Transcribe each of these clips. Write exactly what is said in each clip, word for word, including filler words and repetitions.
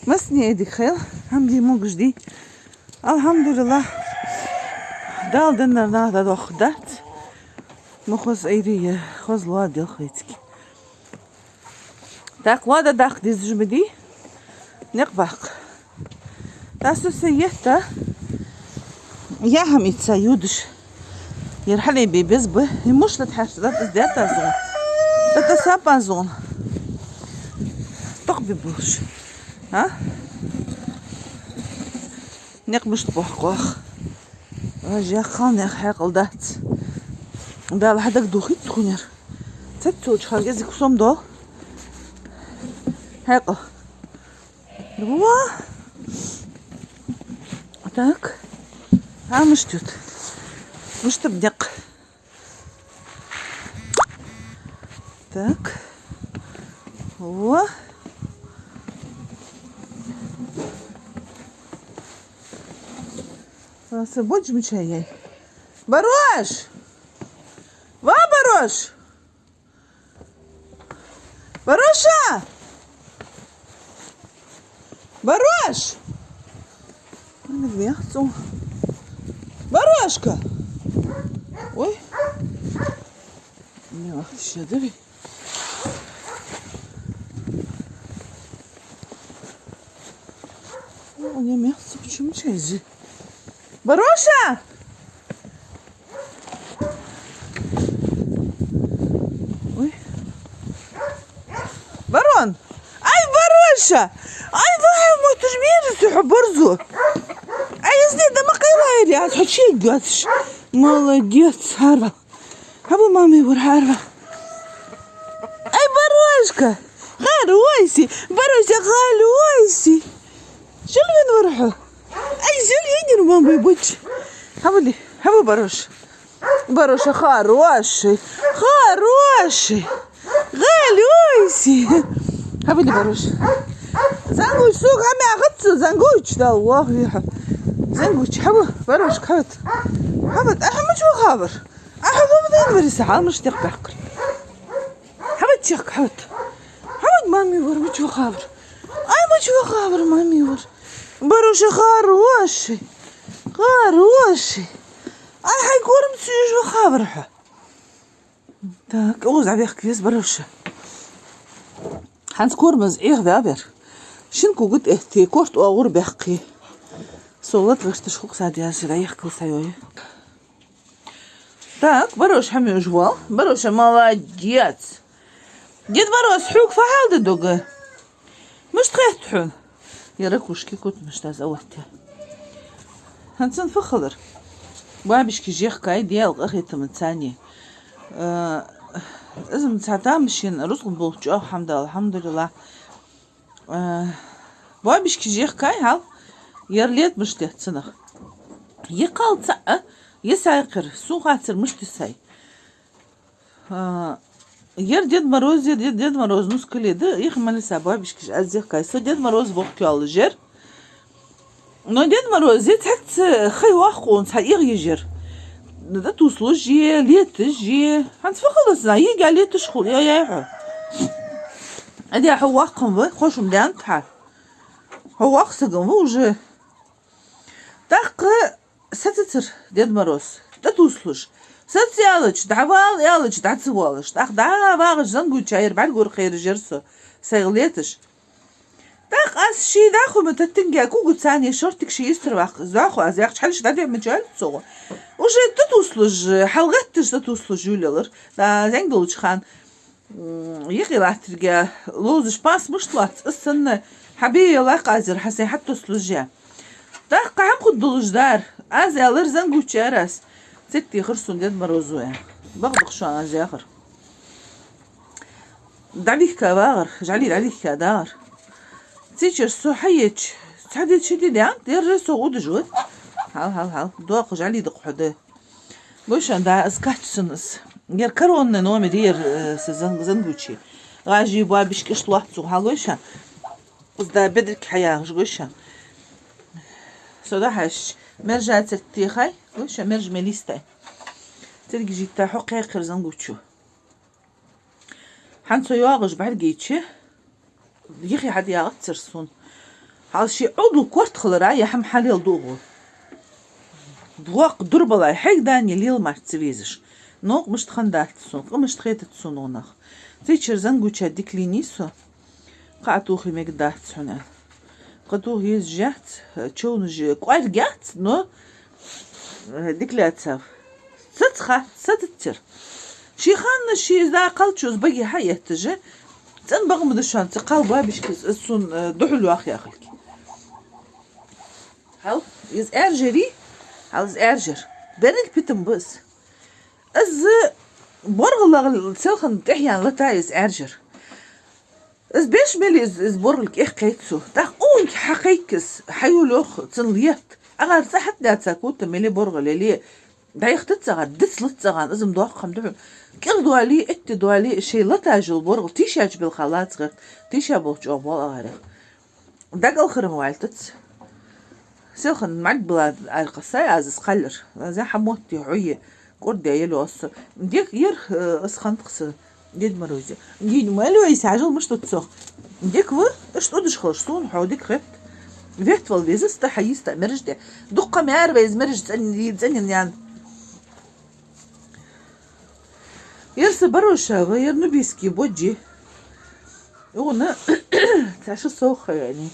Массане а дика хийла, хӀама де могаш дий? АлхьамдулиллахӀ. Дала деннар наха дӀадоаккхаргдац. Ма хоза Ӏуйре, хоза лоа делха вайцига. ТӀаккха лоа дӀадаккха дезаш ма дий, никъ баккха. ТӀаккха со са етта, яхьам ийца йодаш. Ер хьале бе беза ба, и мушлат хьаьрча, да тӀа из даьтта зун. Да тӀа сапа зун. Тохбе болаш. А? Никъ мишта бохкох. Важа кхалнех хьаькъал дац. Дала хьа дагадохийт тхонар. Цеццулча хьагезик сом дол. Хьаькъал. Во. Так. А мишта ют? Мишта б никъ? Так. Во. Аса бодж мичай яй. Барош! Ва Барош! Бароша! Барош! Ана вехцу. Барошка! Ой. Не вахт шадри. О, не мехцу, почему чайзи? Бароша! Ой. Барон! Ай, Бароша! Ай, вай, мо, ты ж мерзкий, хьо борзу! Ай, если да ма къайла или, аз хьо чей гатш. Молодец, хьарва. Хьабу мами вар хьарва. Ай, Барошка! Хьарвойси! Бароша, хьарвойси! Жил вен вар хьо? Ай, жил енир мами буч. Хьавали, хьаву Барош. Бароша хороший, хороший. Гали, ойси. Хьавали, Барош. Зангуч, суг, хьамя хатцу, Зангуч, дал, вах, виха. Зангуч, хьава, Барош, хьават. Хьават, ахьа мачо хабар. Ахьа вамдан вариса, хьамаш тек баккар. Хьават чек, хьават. Хьават мами вар, мачо хабар. Ай, мачо хабар, мами вар. Бароша хороший. Хороший. Ай, хьай корм цуж хабар, хьа. Так, оза вехк вес Бароша. ХӀанз кормаз Ӏехаваьвар. Шин кугут эттий, корт оагӀур баьккхий. Со латвашташ хукъ садъясира, яхкал сайой. Так, Барош хьамеш вал. Бароша, молодец. Дед Мороз, хьога фахьал да дога? Мишта хет хьона? Яра кушки кут мишта аз аватте. ХӀанцан фахалар. Бабишки жехкай, дел къахетама цани. Э, изм цата машин, рузкъ болчу, алхьамда, алхьамдулилла. Э, бабишки жехкай, хьал, яр лет мишта цанах. Е кхалца, а? Е сайкхир, сун хацар мишта сай. А, яр Дед Мороз, яр Дед, Дед Мороз нускале да, их малиса бабишкаш аз зехкай. Со Дед Мороз вохкёлла жер. Но Дед Мороз, е цхьацца хай вахкъун, цхьа их ежер. Да туслуж е, летаж е. ХӀанз фахалас на, ега летаж хул, я, я, хьо. Адя, хьо вахкъун ва, хошум дян тха. Хьо вахсаган ва уже. ТӀаккха сацацар Дед Мороз, тӀатуслуш. Саца ялач, дӀавал ялач, дӀацавалаш. ТӀаккха дӀавагӀаш Зангуча яр бӀаргур хайра жер со, сайгӀа леташ. ТӀаккха аз ший дахума таттинга кугу цани шортик ши истер вакх, заху аз вакх, хьалиш дӀадехмача цогӀу. Уже тӀатуслуш, хьалгӀатташ тӀатуслуш юлялар. Да, зенг долчу хан. М, йикъи латтирга ловзаш пас мишта лац, ас санна хьабе лакъазир хьа сай хьаттус лужа. ТӀаккха хӀама худдулуш дар, аз аьлар Зангуча арас. Цеттехар сун Дед Морозу я. Бакъдах шо аз яхар. ДӀадихка вагӀар, жӀали дӀадихка дагӀар. Цичар со хьаеча, цхьа де чи де дян, дерра со удаш ву. Хьал, хьал, хьал. Доккха жӀали дакъа хьо да. Гой шоана, да, аз качсан аз. Яр коронный номер яр, э, са Зан-, Зангучи. ГӀажи бабишкаш лоццу, хьал гой шоана. Аз да бедрик хьаягӀаш, гой шоана. Со да хьаш, мержа церттехай, гой шоана, мерж мелистай. Церги житта хьо кхайкхир Зангучу. ХӀанз со йоагӀаш бӀаргийча, Йихи хьадаьгӀацар сона. Хьал ши Ӏовдал корта хилара, я хӀама хьалел дугӀу. Воккха дурбалай, хьегдани лела мара ца везаш. Новкъа мишта хиннадац сона, къа мишта хетац сона нах. Цигара зангуча дика лийнай со. Кхы а тухий мегаргдац хьона. Кхы тухий езаш яц, човнаш кӀоарга яц, но, э, дика лаьцав. Саца хац, сацацар. Ши ханна ши из кхалчо из баге хьаэтташ, цӀена бакъ ма да шоана, цу кхалбоабашка из, из сона, э, духьал йоах яхилга. Хьал, из аьржарий? Хьал, из аьржар. Берригаш питам ба из. Из боргӀал селхан тӀехьа яьнна лата из аьржар. Из беш мел из, из боргӀал кӀехкхайт цо. ТӀаккха укхунга хьакхайкас, хьайолаеш цун лет. Агар цӀа хьатӀадаьца кута мел боргӀал яле, дӀаяхийтац агар, дицлац агар, из-м доккха хӀама да хьона. КӀира доале, итт доале, шоай латаш йола боргӀал тийшача балха лаца гӀерт, тийша болча чӀоагӀа боал агарех. ДагӀалхарам вайтац. Селхан мӀаргбала аркъа сай аз из кхаллар. Аз хьамотти хьуе, кӀордадаь яле оассо. Дика яр, э, из хантхса Дед Морозе. Дед Морозе, хьажал мишта ду цох. Дика ва, иштта удаш хилар сона хьо дика хет. Вет вал веза ста хьайиста мераж де. Дукха мара веза мераж цӀен-, цӀенен ян. Ер са Бароша ва, ер нубийский боджи. Укхун цхьа шу совгӀа хьайоалаяьй.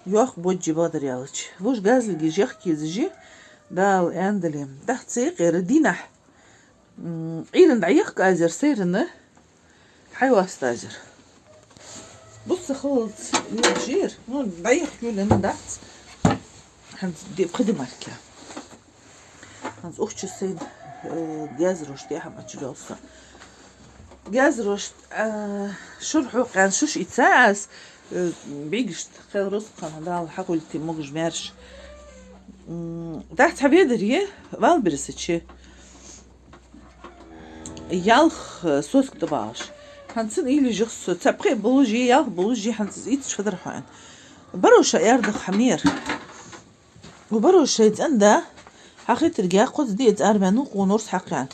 Йоккха боджи бадар яллача. Вож газлиги жехкизажи, Дала аьнна дале. ТӀаккха цу юкъера дийнахьа, м, Ӏуйрийна дӀаехк аз ер сайранна, хьайоаст аз ер. Бус ца хилалца йолаш я ер. Ну, дӀаехк йолаенна дац. ХӀанз де пхи ди мара кхы. ХӀанз укх чу сайна, э, гезрош тӀехьа мача лелса. Гезрош, э, шура хьокхаьнна шуш ийца аз, э, бӀаргашта кхел рузкъана Дала хьакхоачаллалца могаш-маьрша. М, дахьа цхьа ведар я, валбира са чу. Ялх, э, соска тӀабагӀаш. ХӀанз цун уйла еш со, цхьа пхи болаш я, ялх болаш я, хӀанз из ийцача фу дар хьона. Бароша аьрдах хьамера. Бароша цӀен да, хьахитарга кхозза диъаза арваьннав, къонорс хьакхаьнна.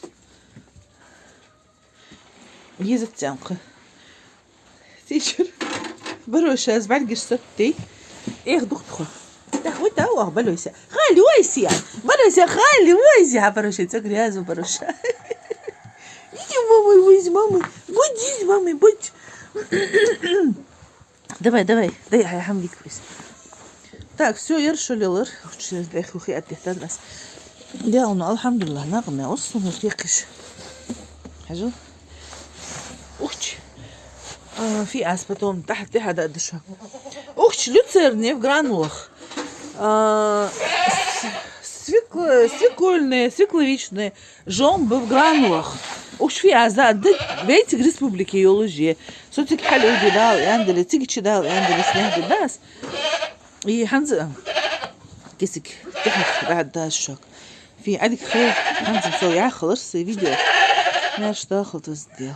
Езац цӀенкха. Тийшар. Бароша, аз бӀаргаш саттий. Эх, духтухо. Так, вот, да, вах, Бароша. Хали, вайси. Бароша, хали, вайси. Хьа, Бароша, цӀа грязу, Бароша. Иди, мама, вайси, мама. Будь, мама, будь. Давай, давай, дай, ай, хьамдик, плиз. Так, всё, ер шо лелар. Ух, чу, дай, хухи, аттетан нас. Дел, ну, алхьамдулиллахӀ, нагӀме, ус, ну, хекиш. Хьажал. Ух, чу. А, фи аз потом, тахьа, тахьа, да, дыша. Ух, чу, люцерны в гранулах. А, с-, свекл-, свекольные, свекловичные. Жом ба в гранулах. Уж фи аз да, да, вай цига республике йолаш я. Со цига хьалъугӀе Дала аьнна дале, цига чу Дала аьнна дале, снег да аз. И хӀанз а кисик тӀехьа да, да, шок. Фи Ӏадик хе, хӀанз а со яхалар са видео. Маьрша дахал таз дел.